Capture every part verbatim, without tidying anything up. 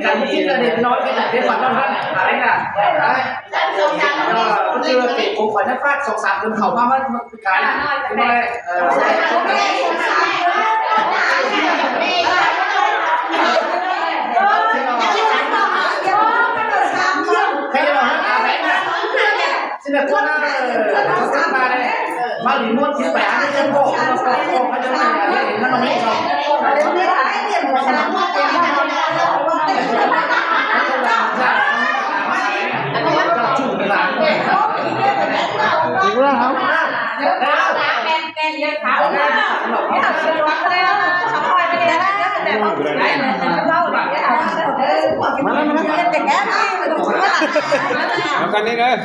Cái gì là để nói cái này để phản động hơn. Đấy là, đấy. Ờ, cái kia thì cũng phải nói phát sọc sạc đừng khẩu ba mất, mất cái cái này. Cái này, ờ, cái này là hết à, đấy nè. Xin được con, ờ, con ba đấy. Ba đi mua chiếc vé ăn cho cô, cô, cô, cô, cho nó, nó, nó, nó, nó. Đúng rồi không? Mà nó, mà nó. Nó cần đi nữa.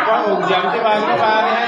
Qua ủng dặm cái bàn cái bàn này.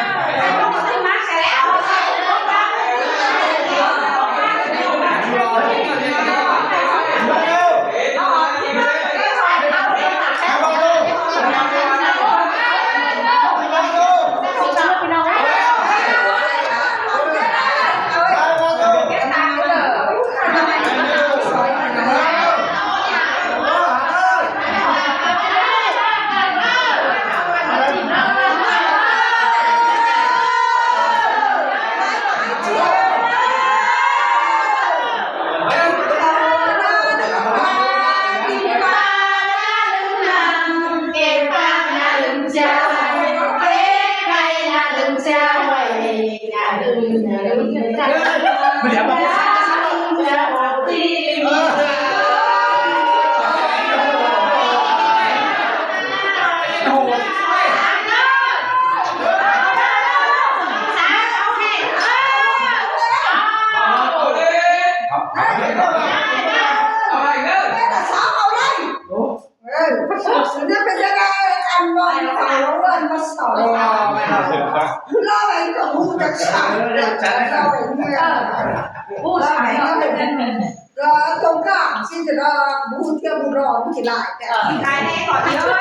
Ơ, thông cảm, xin chào, bu thiê bu ro, bu chỉ lại. Ờ, cái này có gì thôi.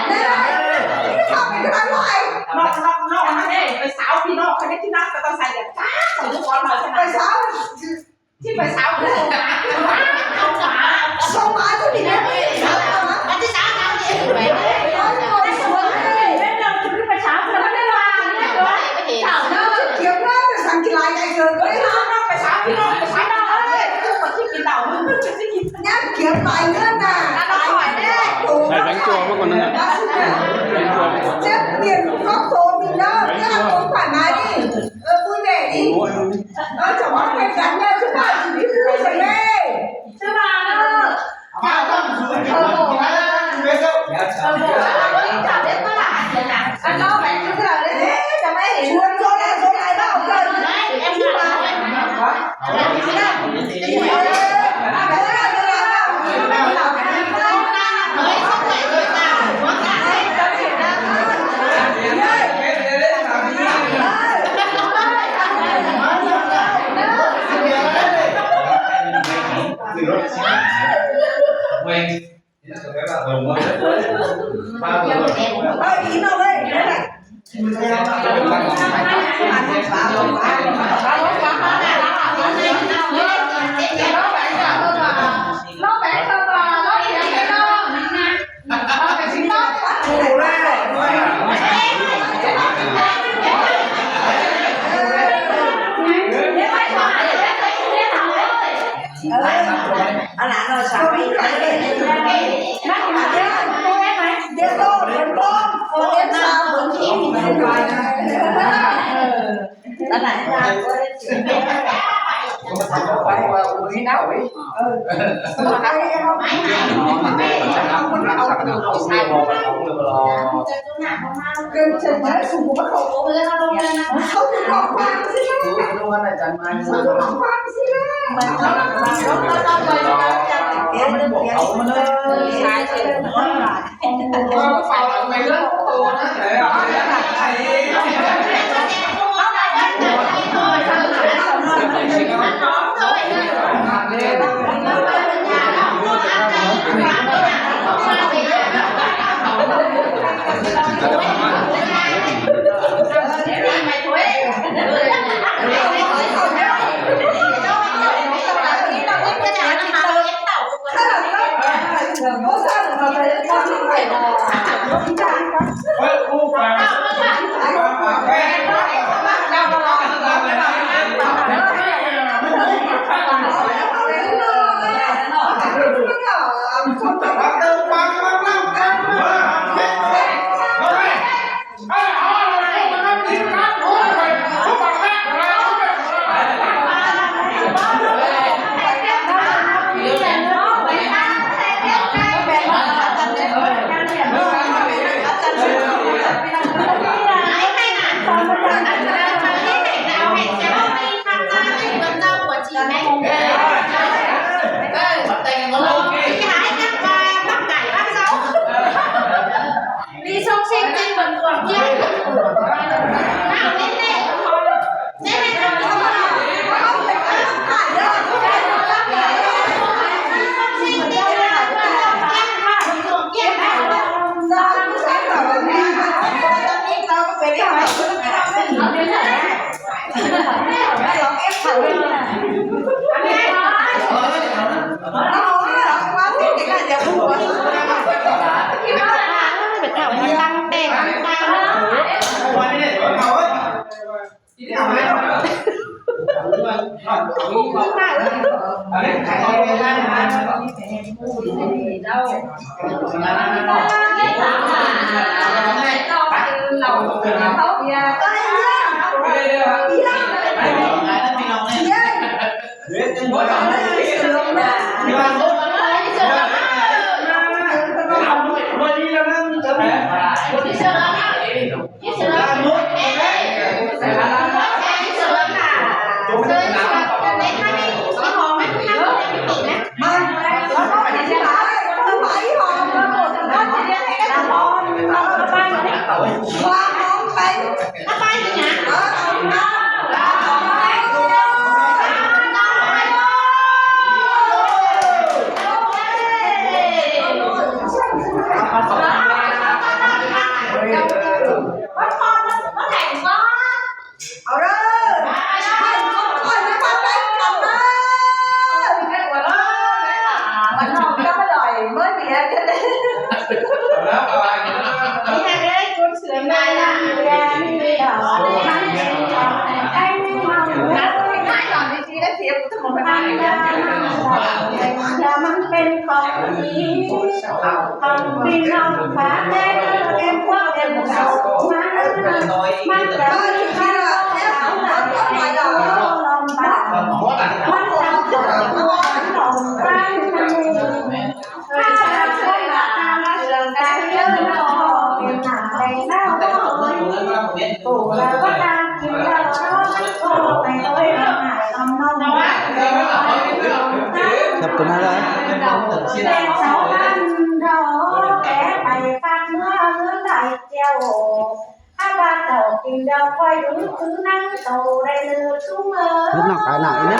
Đấy, đấy, cái thằng này cái này loại. Nó, nó, nó, nó, ê, phải sáu thì nó, cái đấy thì nó, cái con sai điểm. Cá, phải đứa con mà, phải sáu. Chứ phải sáu đứa. Sáu má tôi thì nó, nó chứ sáu sao vậy? Nói ngồi xuống đây. Bên đầu chúng phải sáu, nó mới là, nó phải sáu. Nó kiếm nó, tôi sẵn chỉ lại chạy rồi, tôi nó phải sáu thì nó, phải sáu đâu. Nhắc kiếm bài nữa nè. Nó hỏi đấy. Này, đánh chua mất còn nữa. Chết tiền, có tô mình đó, cứ ăn uống thoải mái đi. Ờ, vui vẻ đi. Ờ, chẳng có phải gắn nhau chứ, phải chỉ biết vui rồi đây. Chứ mà nó. Nước nọc cái nặng nhất.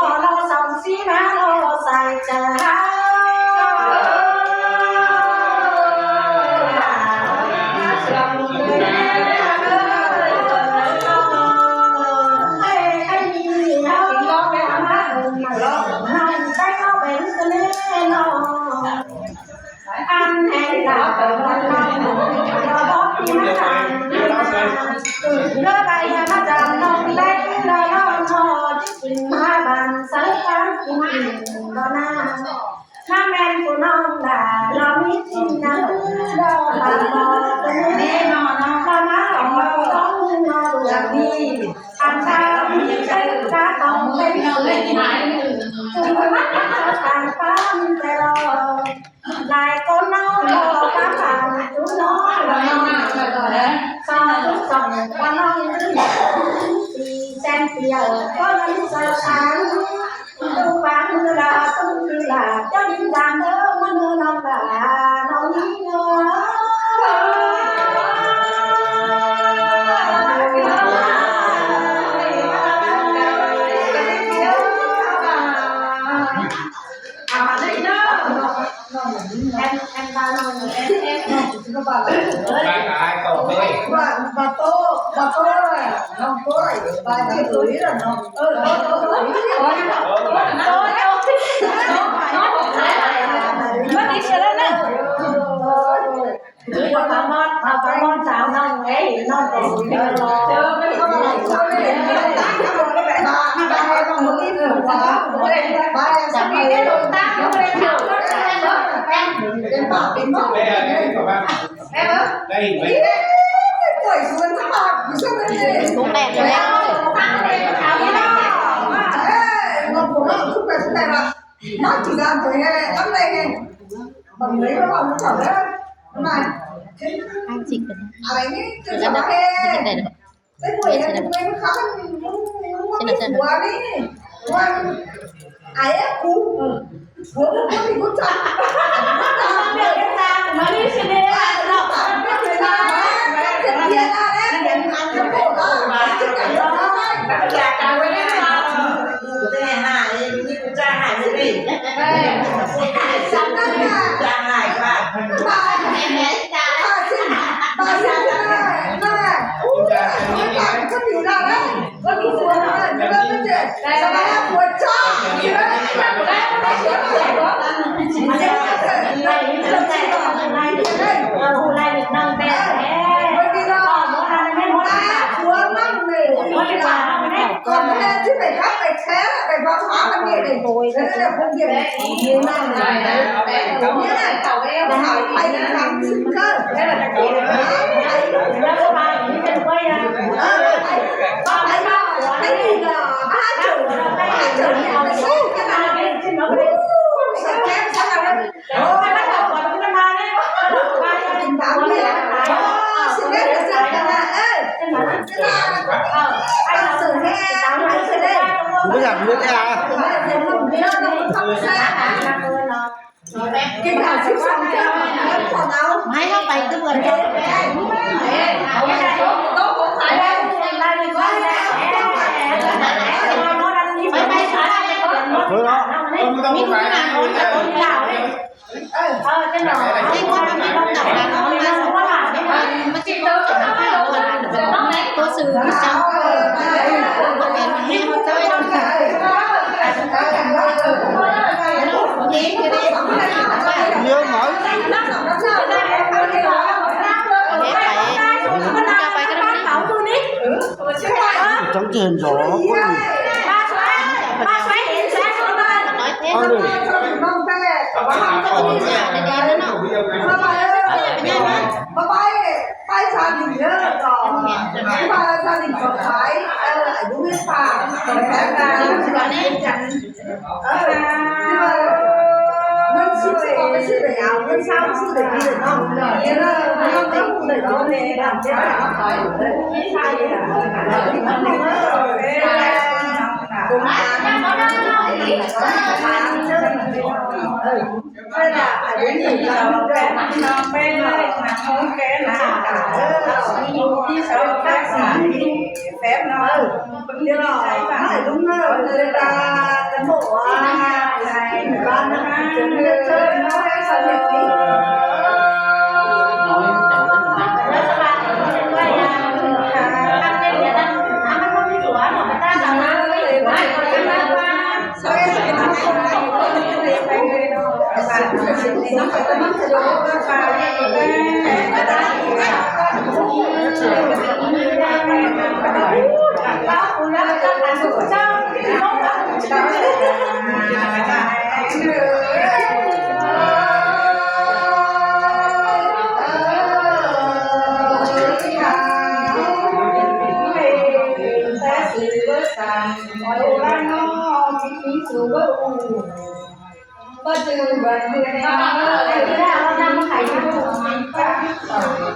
Má ꞌmen phủ ꞌnọng đa lo ꞌmí ꞌchịn ꞌnăng đo ꞌva ꞌmo ꞌcọ ꞌnị. Lo ꞌmá lo ꞌmo ꞌcọ ꞌnị lo đu ꞌnị. Ăn ta ꞌmí chaư ta tong pên ꞌnọng ꞌnị. Chúng ta ꞌmá ta tang ꞌpắn te lo. Lai ꞌcốn ꞌnọng lo ꞌpá tang chúng nó lo ꞌnọng. Song chúng song ꞌpá ꞌnọng ꞌcọ ꞌnị. Ti chen ti ở ꞌcốn ꞌnọng sơ sang. Trắng trên gió. Ăn đi.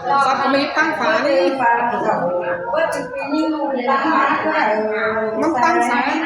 Sắp có mấy tăng phá đi. Mắm tăng sáng.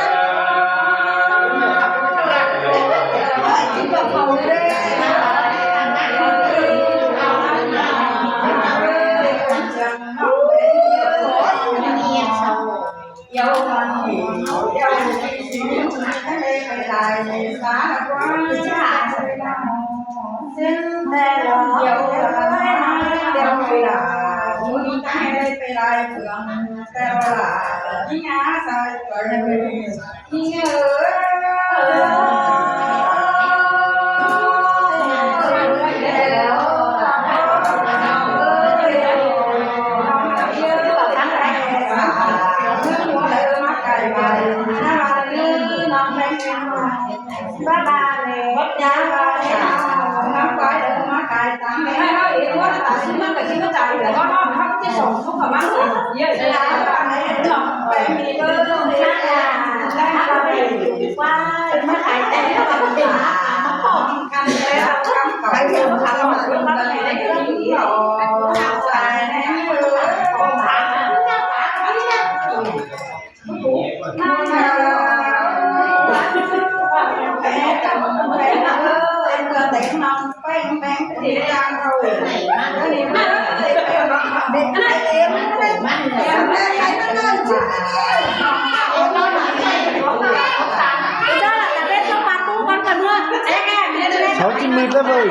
Sáu chín mịt lắm rồi.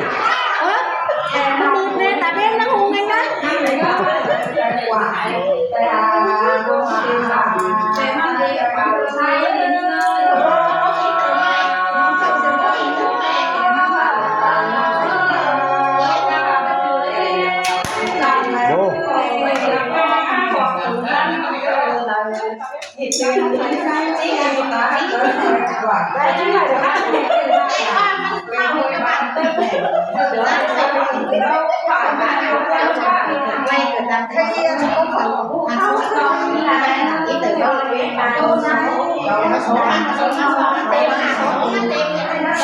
Ơ? Ê, nó mịt nè, tại vì nó hung anh đó. Ủa.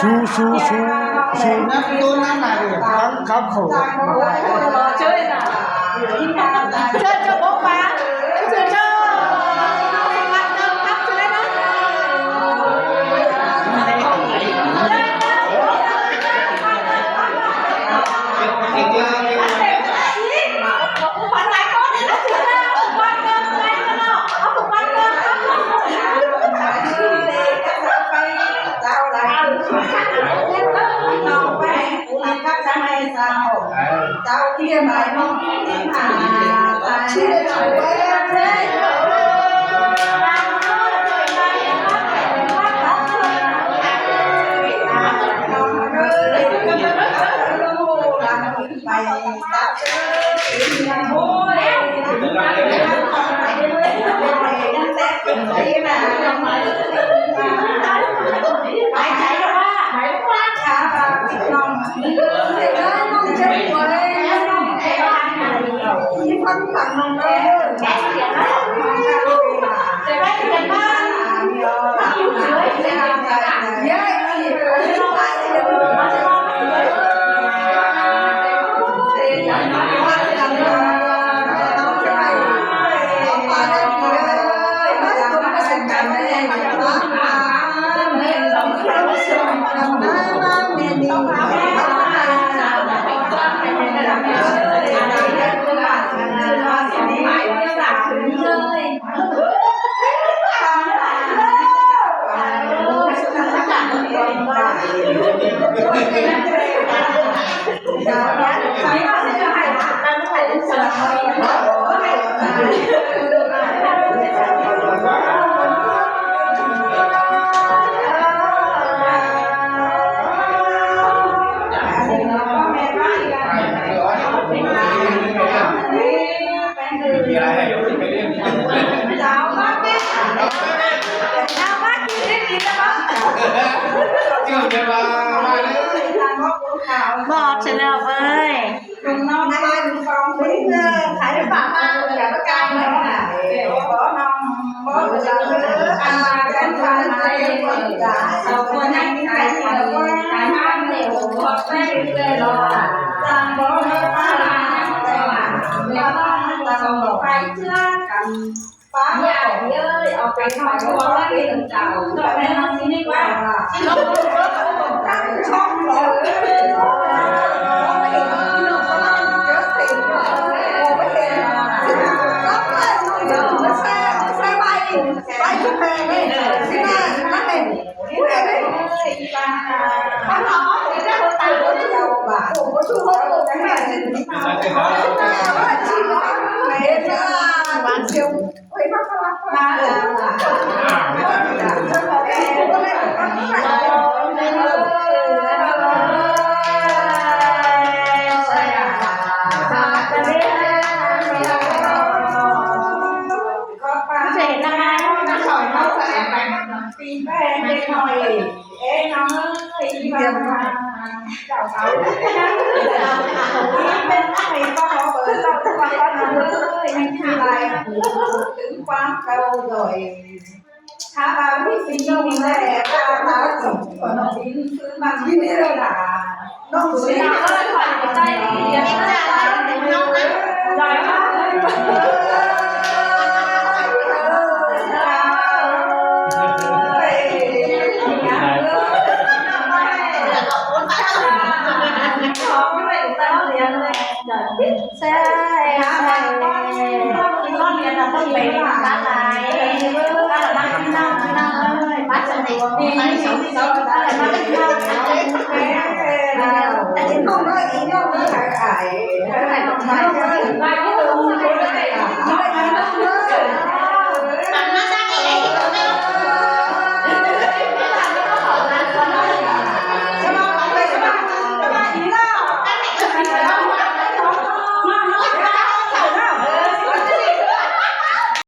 Su, su, su, su nắc tôn nắc nạ đi, khắp, khắp khổ. Chơi nè. Chơi cho bố bà. Chơi cho. Bọt channel ơi.